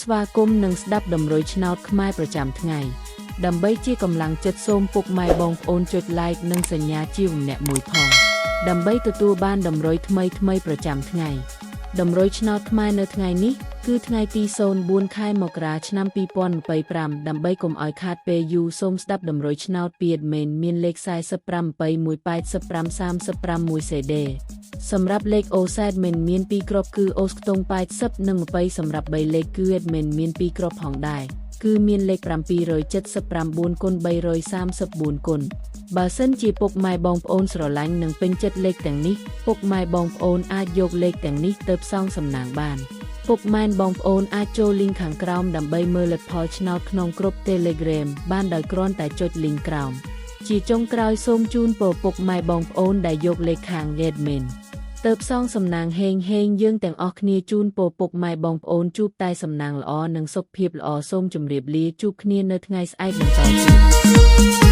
ស្វាគមន៍និងស្ដាប់តម្រុយឆ្នោតខ្មែរប្រចាំថ្ងៃដើម្បីជាកម្លាំងចិត្តសូមពុកម៉ែបងប្អូនចុច Like និងសញ្ញាជាម្នាក់មួយផងដើម្បីទទួលបានតម្រុយថ្មីៗប្រចាំថ្ងៃតម្រុយឆ្នោតខ្មែរនៅថ្ងៃនេះគឺថ្ងៃទី04ខែមករាឆ្នាំ2025ដើម្បីកុំឲ្យខាតពេលយូរសូមស្ដាប់តម្រុយឆ្នោតពី admin មានលេខ45 21 85 35 1 CD សម្រាប់លេខអូស admin មាន2គ្រាប់គឺអូសខ្ទង់80និង20សម្រាប់3លេខគឺ admin មាន2គ្រាប់ផងដែរគឺមានលេខ779គុណ334គុណបើសិនជាពុកម៉ែបងប្អូនស្រឡាញ់និងពេញចិត្តលេខទាំងនេះពុកម៉ែបងប្អូនអាចយកលេខទាំងនេះទៅផ្សងសំណាងបានពុកម៉ែបងប្អូនអាចចូល link ខាងក្រោមដើម្បីមើលលទ្ធផលឆ្នោតក្នុងក្រុម Telegram បានដោយគ្រាន់តែចុច link ក្រោមជាចុងក្រោយសូមជូនពរពុកម៉ែបងប្អូនដែលយកលេខខាង admin ទៅផ្សងសំណាងហេងហេងយើងទាំងអស់គ្នាជូនពរពុកម៉ែបងប្អូនជួបតែសំណាងល្អនិងសុខភាពល្អសូមជម្រាបលាជួបគ្នានៅថ្ងៃស្អែកបន្តទៀត។